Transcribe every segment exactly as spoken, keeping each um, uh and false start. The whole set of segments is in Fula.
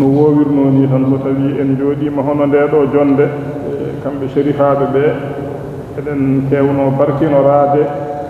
No woowirnoo nii tan, so tawii en njooɗiima hono ndee ɗoo jonnde, e kamɓe sherifaaɓe ɓee, eɗen keewnoo barkinoraade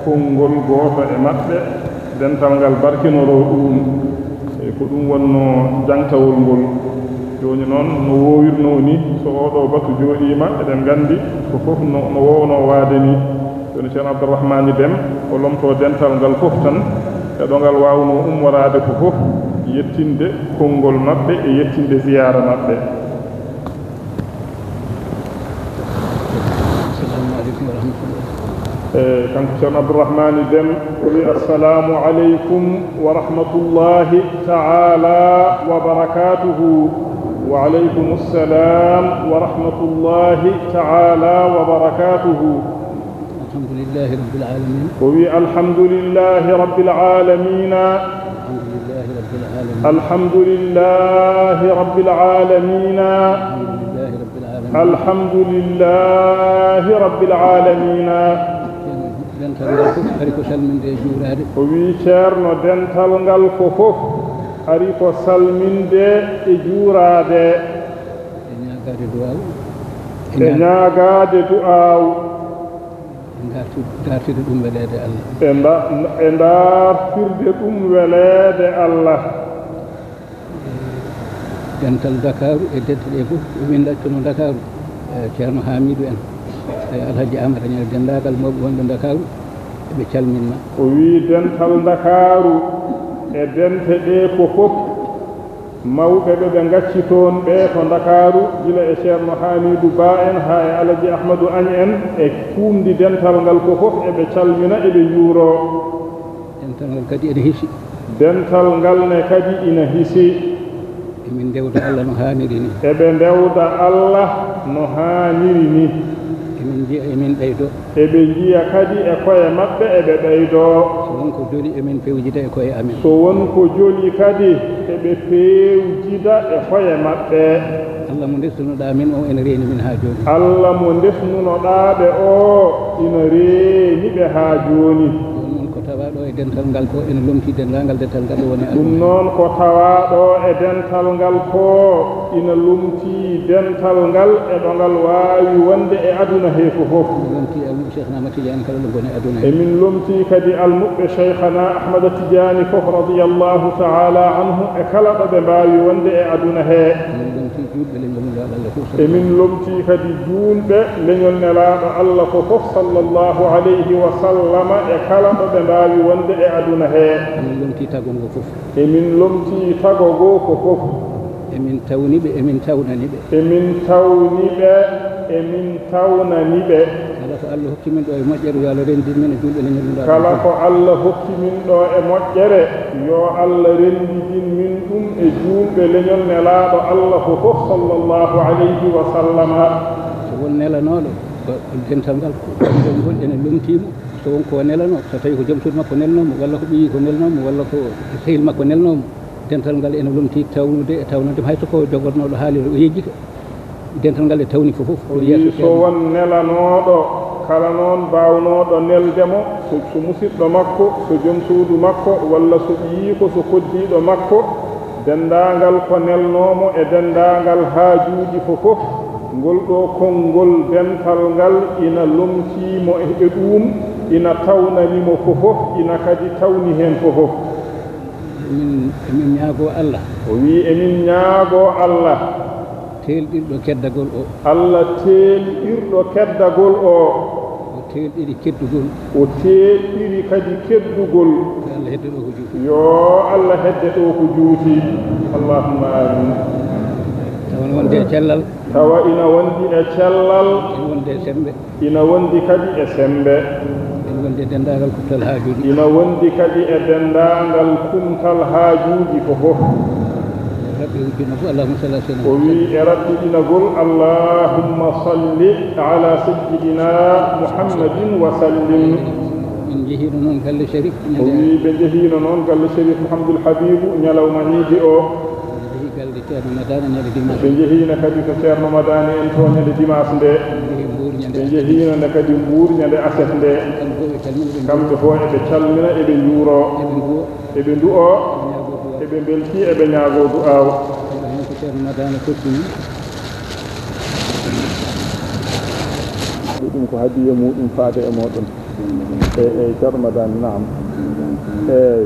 konngol gooto e maɓɓe, dental ngal barkinoroo ɗum. E ko ɗum wonnoo jangtawol ngol. Jooni noon, no woowirnoo nii, so oo ɗoo batu jooɗiima, eɗen nganndi ko fof no, no woownoo waade nii. Jooni Ceerno Abdourahmani Dem, o lomtoo dental ngal fof tan, e ɗo ngal waawnoo ummoraade ko fof, yettinde konngol maɓɓe e yettinde ziyaara maɓɓe. Assalamu aleykum wa rahmatullah. E, kanko Ceerno Abdourahmani Dem, o wi, "Assalamu aleykum wa rahmatullahi ta'ala wa barakatuhu." "Wa aleykum assalam wa rahmatullahi ta'ala wa barakatuhu." Alhamdulillahi rabbil alamin. O wi, "Alhamdulillahi rabbil alamina." Alhamdulillahi rabbil alamin. Alhamdulillahi rabbil alamina. Alhamdulillahi rabbil alamin. Alhamdulillahi rabbil alamina. Dental ngal fof ari ko salminde e juuraade. O wi, Ceerno, dental ngal ko fof ari ko salminde e juuraade. E ñaagaade du'aaw. E E ñaag- ñaagaade du'aaw. E ndarti-, ndartirde ɗum weleede Allah. E nda-, e ndartirde ɗum weleede Allah. Dental Ndakaaru e dente ɗe fof, min ɗaccuno Ndakaaru, e Ceerno Hamidou en, e Alhaji Amara Ñaŋ, denndaangal mawɓe wonɓe Ndakaaru, eɓe calminma. O wi dental Ndakaaru e dente ɗe ko fof, mawɓe ɓe ɓe ngacci toon ɓe to Ndakaaru, gila e Ceerno Hamidou Ba en haa e Alhaji Ahmadou Agne en, e kuumndi dental ngal ko fof, eɓe calmina, eɓe njuuroo. Dental ngal kadi ene hisi. Dental ngal ne kadi ina hisi. Emin ndewda Allah no haaniri ni. Eɓe ndewda Allah no haaniri ni. Emin njiya emin ɓeydo. Eɓe njiya kadi e koye maɓɓe eɓe ɓeydo. So won ko joli emin pewjida e koye amen. So won ko joli kadi eɓe pewjida e koye maɓɓe. Allah mo ndesnunoɗaa min o ene reeni min haa jooni. Allah mo ndesnunoɗaa ɓe o ina reeni ɓe haa jooni. Ɗum noon ko tawaa ɗo e dental ngal ko ene lomtii denndaangal dental ngal ɗo woni aduna. Ɗum noon ko tawaa ɗo e dental ngal ko ina lomtii dental ngal e ɗo ngal waawi wonde e aduna he fof. Ene lomtii almuɓɓe Cheikhna Ahmad Tidiane kala ɗo ngoni aduna he. Emin lomtii kadi almuɓɓe Cheikhana Ahmada Tidiane fof radiyallahu ta'ala anhu e kala ɗo ɓe mbaawi wonde e aduna he. Ene lomtii juulɓe leñol Nelaaɗo Allah fof. Emin lomtii kadi juulɓe leñol Nelaaɗo Allah ko fof sallallahu alayhi wa sallama e kala ɗo ɓe mbaawi wonde e aduna he. Emin lomtii tago ngo fof. Emin lomtii tago ngo ko fof. Emin tawni ɓe, emin tawnani ɓe. Emin tawni ɓe, emin tawnani ɓe. Kala ko Allah hokki min ɗo e moƴƴere, yo Allah renndin min e juulɓe leñol Nelaaɗo. Kala ko Allah hokki min ɗo e moƴƴere, yo Allah renndidin min ɗum e juulɓe leñol Nelaaɗo Allah ko fof sallallahu alayhi wa sallama. So won nelanooɗo, ko dental ngal, ko ngol ene lomtii mo. So won ko nelanoo, so tawii ko joom suudu makko nelnoo mo, walla ko ɓiyi ko nelnoo mo, walla ko sehil makko nelnoo mo, dental ngal ene lomtii tawnude e tawnande mo, hay so ko jogornooɗo haalirde o yejjita. Dental ngal e tawni fof fof. O wi so won nelanooɗo, kala noon baawnooɗo nelde mo, so, so musiɗɗo makko, so joom suudu makko, walla so ɓiyiiko, so koddiiɗo makko, denndaangal ko nelnoo mo e denndaangal haajuuji fof fof, ngol ɗo konngol dental ngal ina lomtii mo e, e ɗuum, ina tawnani mo fof fof, ina kadi tawni heen fof fof. Emin, emin ñaagoo Allah. O wi emin ñaagoo Allah. Teelɗirɗo keddagol o. Allah teelɗirɗo keddagol o. O teelɗiri keddugol. O teelɗiri kadi keddugol. Yo Allah hedde ɗo ko juuti. Yo Allah hedde ɗo ko juuti. Allahumma amin. Tawa ina wondi e cellal. Tawa ina wondi e cellal. Ina wondi e semmbe. Ina wondi kadi e semmbe. Ina wondi e denndaangal kumtal haajuuji. Ina wondi kadi e denndaangal kumtal haajuuji ko fof. Raɓɓe uddinagol, Allahumma salli ala sayyidina Muhammad. O wi e raɓɓiɗinagol, Allahumma salli ala sayyidina Muhammadin wa sallim. En njehiino noon galle Sharif. O wi ɓe njehiino noon galle Sharif Mouhamadoul Habibou ñalawma iidi o. Ɓe njehi galle Ceerno Madani ñande dimanche. Ɓe njehiino kadi to Ceerno Madani en to ñande dimanche nde. Ɓe njehi Mbuur ñande Ɓe njehiino nde kadi Mbuur ñande aset nde. Kamɓe fof eɓe calmina, eɓe njuuro. Eɓe ndu'o. Eɓe mbeltii, eɓe ñaagoo du'aaw. Ceerno Madani Koddini. Ɗum ko hadiya muɗum faade e mooɗon. Eey, eey, Ceerno Madani, naam. Eey.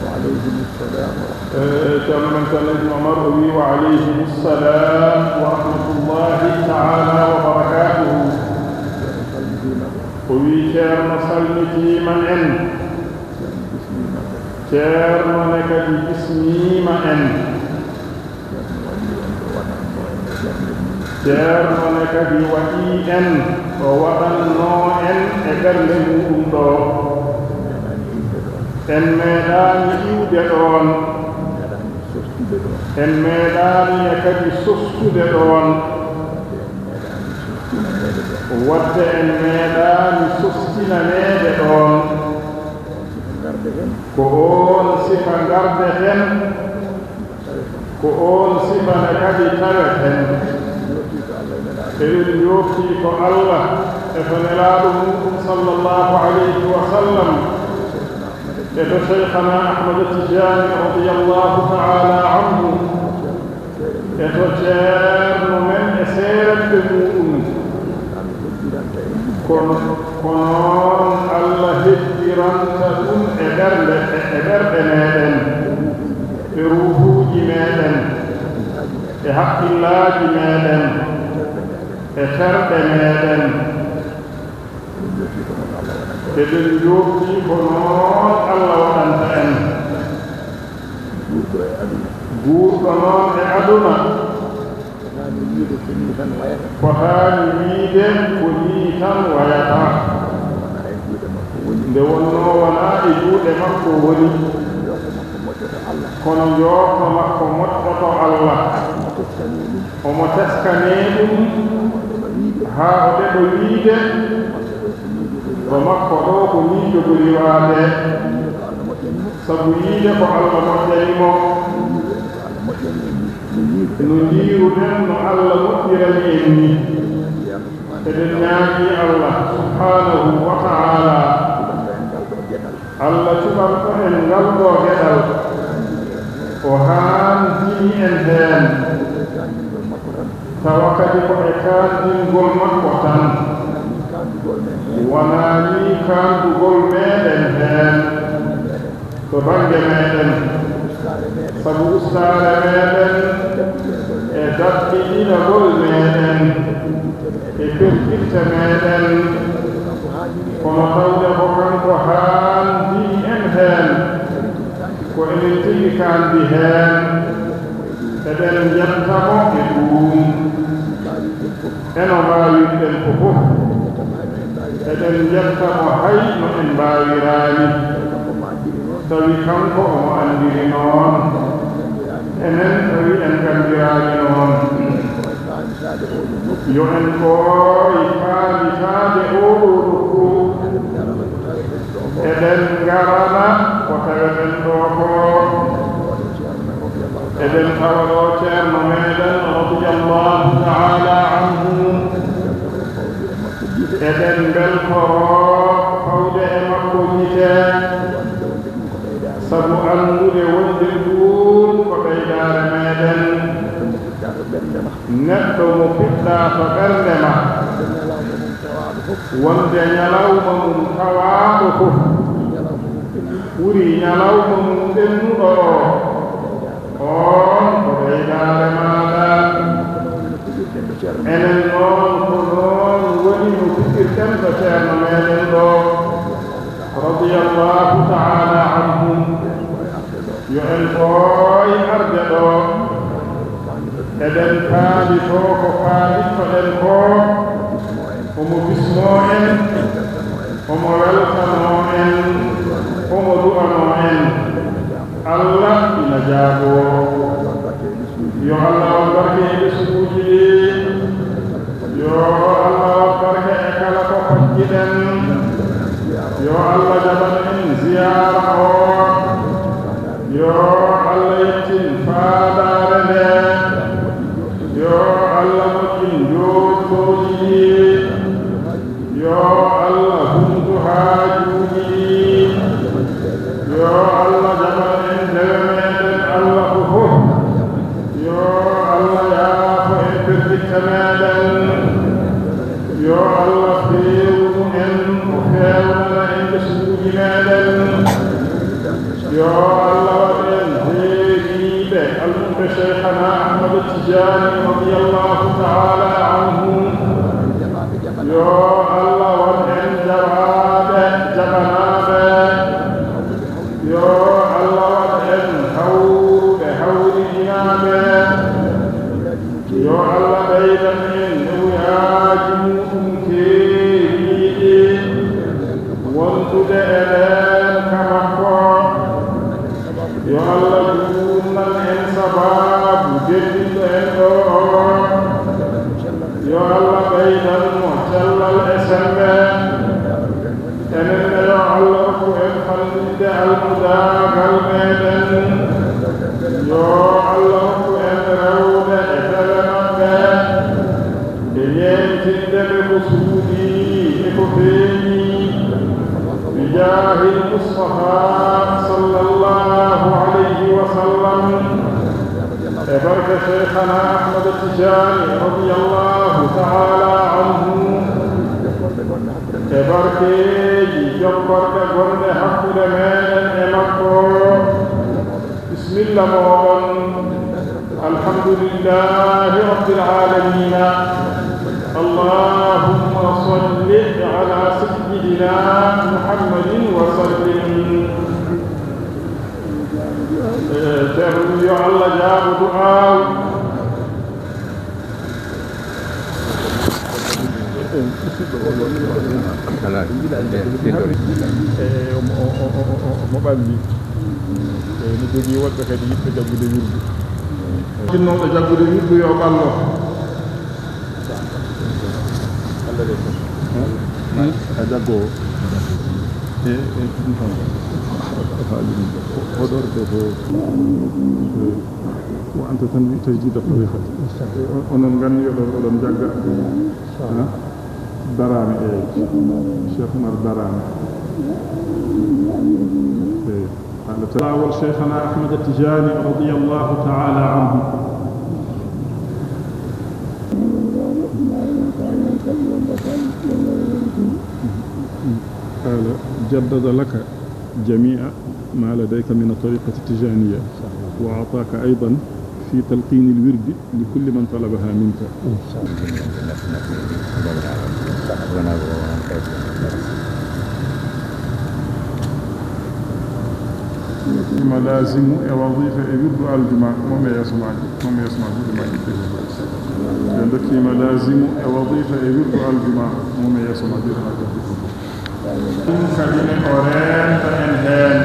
Wa aleykum salaam wa rahmatullah. Eey, Ceerno men Ceerno Ibn Omar, o wii, "Wa aleykum salaam wa rahmatullahi taala wa barakaatuhu." O wii, Ceerno salmitiima en. Ceerno ne kadi bismiima en. Ceerno ne kadi waɗii en ko waɗannoo en e ɓernde muuɗum ɗoo. En meeɗaani iwde ɗoon. En meeɗaani ne kadi sostude ɗoon. Wadde en meeɗaani sostinaneede ɗoon. Ko oon sifa ngardeten, ko oon sifa ne kadi taweten. Eɗen njooftii ko Allah e ko Nelaaɗo muuɗum sallallahu alayhi wa sallam, e to Shaykhana Ahmad Tijaani radiyallahu ta'ala anhu, e to Ceerno men e seerenɓe muuɗum. Kono, ko noon Allah heddiranta ɗum e ɓernde, e, e ɓerɗe meeɗen, e ruuhuuji meeɗen, e haqqillaaji meeɗen, e terɗe meeɗen. Eɗen njooftii ko noon Allah waɗanta en. Guurɗo noon e aduna. Fotaani wiide ko nii tan wayata. Fotaani wiide ko nii tan wayata. Wonaa e juuɗe makko woni. Nde wonnoo wonaa e juuɗe makko woni. Yoofde makko moƴƴoto Allah. Kono njoofde makko moƴƴoto Allah. Omo teskanii ɗum. Omo teskanee ɗum. Haa o ɗeɓa wiide. Haa o ɗeɓa wiide. Ko makko ɗoo ko nii jogori waade. Sabu yiide ko Allah moƴƴani mo. No njiiruɗen no Allah moƴƴirani en ni. Eɗen ñaagii Allah subhaanahu wa ta'ala, Allah cuɓanɗo en ngal ɗoo geɗal, o haandini en heen. Tawa kadi ko e kaandingol makko tan. Wonaa nii kaandugol meeɗen heen. To bannge meeɗen, sabu ustaare meeɗen e daɗɗinagol meeɗen e pergitte meeɗen, kono tawde ko kanko haandini en heen, ko enen tigi kaandi heen, eɗen njetta mo e ɗuum. E no mbaawirɗen ko fof, eɗen njetta mo hay no en mbaawiraani. Tawi kanko omo anndiri noon, enen tawi en nganndiraani noon. Yo en ɓooy faanditaade ooɗoo nokku. Eɗen ngarana ko taweten ɗoo ko. Eɗen tawa ɗoo Ceerno meeɗen radiyallahu ta'ala anhu. Eɗen mbeltoroo fawde e makko gite. Sabu anndude wonde ɗum ko ɓeydaare meeɗen. Neɗɗo mo piɗɗaa to ɓernde ma. Wonde ñalawma mum tawaaɗo fof ɓuri ñalawma mum ɓennuɗo o. Oon ko ɓeydaare maaɗa. Enen noon ko noon woni no piɗirɗen to Ceerno meeɗen ɗo, radiyallahu ta'ala anhu. Yo en ɓooy arde ɗo. Eɗen paami to ko paamiɗtoɗen ko. Omo bismoo en, omo weltanoo en, omo du'anoo en. Allah ina jaaboo. Yo Allah waɗ barke e ɓesnguuji ɗi. Yo Allah waɗ barke e kala ko pacciɗen. Yo Allah jaɓan en ziyaara o. Yo Allah yettin faandaare nde. Yo Allah moƴƴin njoortooji ɗi. Yo Allah humtu haajuuji ɗi. Yo Allah jaɓan en dewe meeɗen. Cheikhana Ahmad Tijani radiyallahu ta'ala anhu. Yo Allah waɗ en jaɓaaɓe, jaɓanaaɓe. Yo Allah waɗ en hawruɓe, hawridinaaɓe. Yo Allah ɓeydan en newyaaji muuɗum keeriiɗi wondude e ɗeen ka makko. Yo Allah juutnan en sabaabu deddinɗo en ɗoo oo. Yo Allah ɓeydan mo cellal e semmbe. Enen ne, yo Allah rokku en fanɗinde almudaagal meɗen. Yo Allah rokku en rewde e pele maɓɓe, e yeñtinde ɓe ko suuɗii e ko feeñi. Bi jaahil Mustafa sallallahu alayhi wa sallam. E barke Cheikhana Ahmad Tijani radiyallahu ta'ala anhu. E barkeeji jokkorɗe gonɗe hakkunde meɗen e makko. Bismilla mooɗon. Alhamdulillahi rabbil alamina. Allahumma salli ala sayyidina Muhammadin wa sallim. Eh, Ceerno, yo Allah jaabo du'aaw. Alaa. E, omo, o, o, o, o, omo ɓalli. E, no jogii woɗɓe kadi yiɗɓe jaggude wirdu. Jinnooɗo jaggude wirdu yo ɓallo. A jaggoowo. E, e, ɗum tan. Hoɗorde ko, e, Ko anta tan wi tajdid tariqati. O-, onon nganndi oɗon, oɗon njagga. Ha? Darame, eey. Cheikh Oumar Darame. Eey. Haala ta-, laawol Cheikhana Ahmad Tijani radiyallahu ta'ala anhu. قال: جدد لك جميع ما لديك من الطريقة التجانية، وأعطاك أيضا في تلقين الورد لكل من طلبها منك. Ndokkiima laazimu e wazifa e wirdu aljuma, mo mi yeeso maaji, mo mi yeeso maaji, ɗum maaji. Ɓe ndokkiima laazimu e wazifa e wirdu aljuma, mo mi yeeso maaji, ɗum maaji. Ɗum kadi ne o reenta en heen,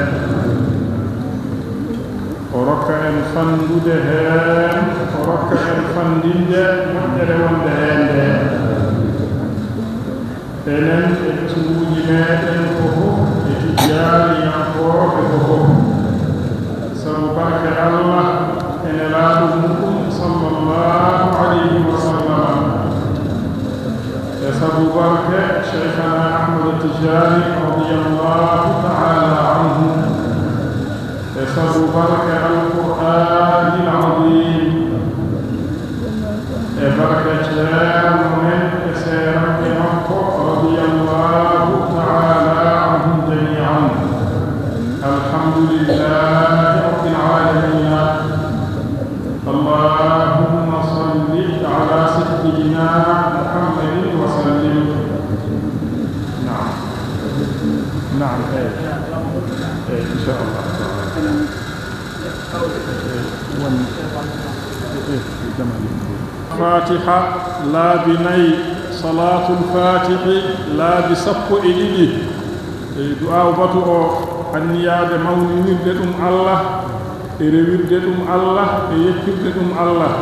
o rokka en fanndude heen, o rokka en fanndinde moƴƴere wonde heen nde. Enen e ɓesnguuji meeɗen ko fof, e tijjaaniyankooɓe ko fof, sabu barke Allah e nelaaɗo muɗum sallallahu alayhi wa sallam. E sabu barke Cheikhana Ahmad Tijani radiyallahu ta'ala anhu. E sabu barke Alqur'aanil Aziim. E barke Ceerno men e seeranke makko radiyallahu ta'ala anhum jamii'an. Alhamdulillahi rabbil aalamiin. اللهم صل على سيدنا محمد وسلم. نعم. نعم، إيه. إيه، إن شاء الله. إيه، ون-، إيه، إيه، جمال. Fatiha laabi nayi, Salaatul Faatihi laabi sappo e ɗiɗi. E du'aaw batu o, anniyaade mawninirde ɗum Allah, e rewirde ɗum Allah, e yettirde ɗum Allah.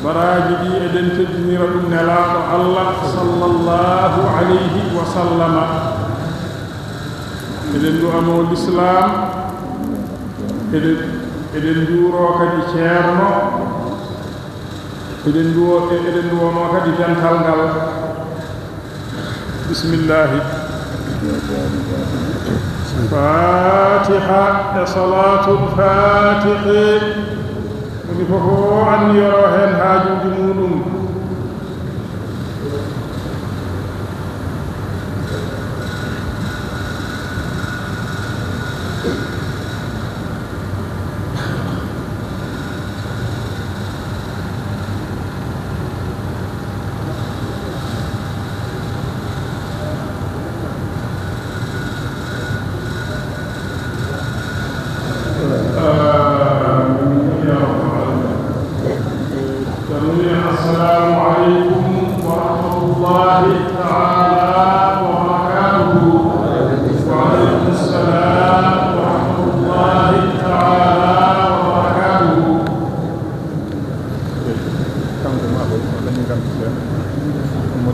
Baraaji ɗi eɗen teddinira ɗum Nelaaɗo Allah, sallallahu alayhi wa sallama. Eɗen du'anoo Lislaam, eɗen, eɗen njuuroo kadi Ceerno, eɗen nduwo-, e-, eɗen nduwonoo kadi dental ngal. Bismillaahi. Faatiha e Salaatul Faatihi. Woni fof o anniyoro heen haajuuji muuɗum.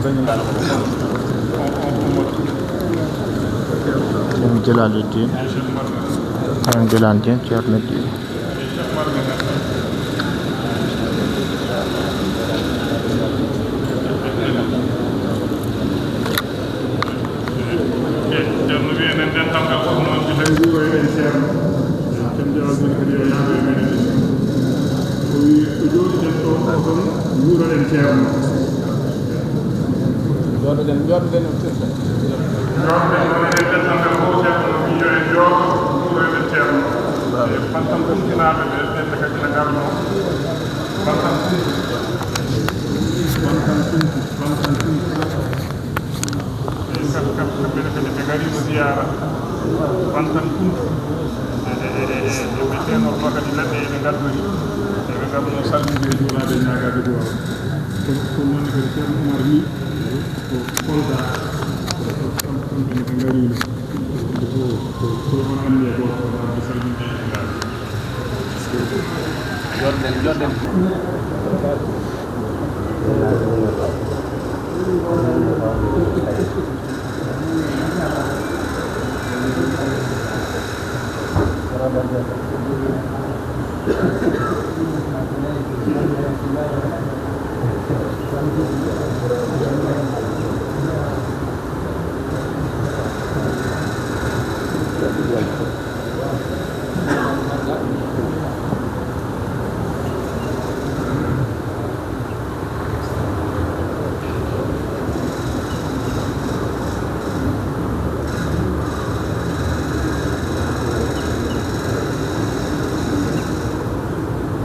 Ceerno Jelaali Diin, Ceerno Jelaali Diin, Ceerno Diin. Ceerno wiyi enen dental ngal fof noon, mbi tawi wuuro eɗen ceerno. Ceerno Jelaali Diin kadi yo yaaru e men. O wiyi ko jooɗiɗen ɗo, o toon wuuro eɗen ceerno. Jooɗoɗen, jooɗoɗen o firta. Jooɗoɗen noon eɗen dental ngal fof, ceerno no wiyi yo en jooɗo, wuuro eɗen ceerno. E Bantan Kuntinaaɓe ɓe, ɓen kadi na ngalno. Bantan Kunti. Bantan Kunti, Bantan Kunti. E kam, kam, kamɓe ne kadi ɓe ngariino ziyaara. Bantan Kunti. E, e, e, e, e, ɓe ceerno ɗo kadi leɗɗe eɓe ngaddori. Eɓe ngarno salminde e juulaade e ñaagaade duwaaw. Kono, kono noon ne kadi Ceerno Umar ni, ko Kolda, ko, ko, kam, kamɓe ne ɓe ngariino. Ko, ko, ko on anniya gooto, ko arde salminde e juulaade. Jooɗoɗen, jooɗoɗen.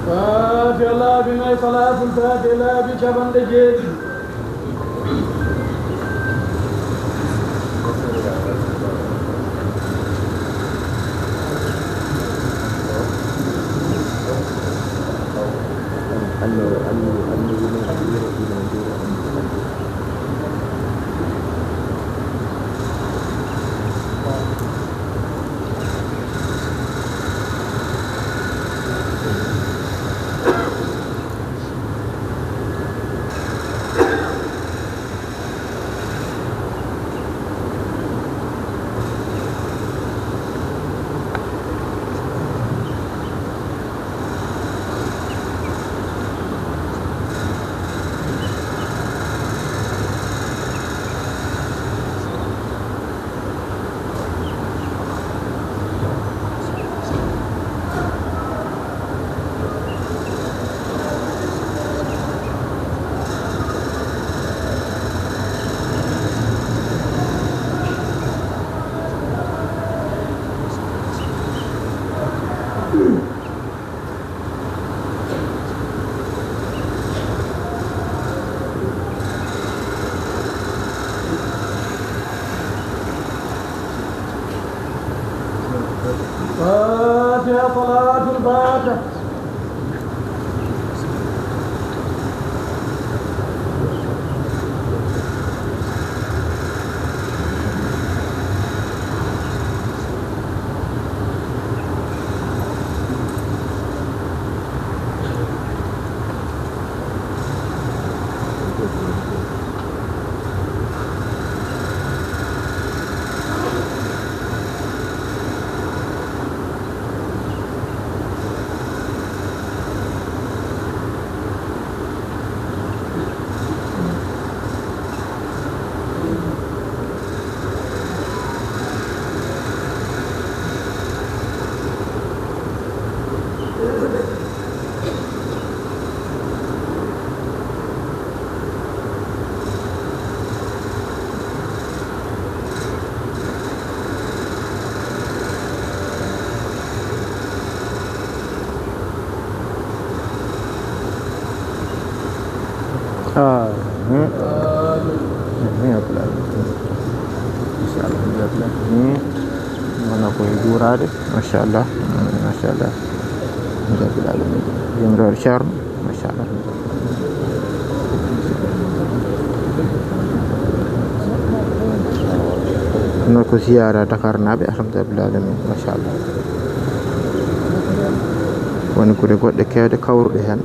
Faatiha laabi nayi, salaatul faatiha laabi capanɗe jeeɗiɗi. Faatiha, salaatul faatiha. Ah, hmm. Amin, ya Rabbal Alamin. Inshallah, ya Rabbal Alamin. Hmm. Wona ko e juuraade, machallah. Hmm, machallah. Ya Rabbal Alamin. Yimroore Ceerno, machallah. Kono ko ziyaara Dakar naaɓe, alhamdulillahi alamin, machallah. Woni gure goɗɗe keewɗe kawruɗe heen.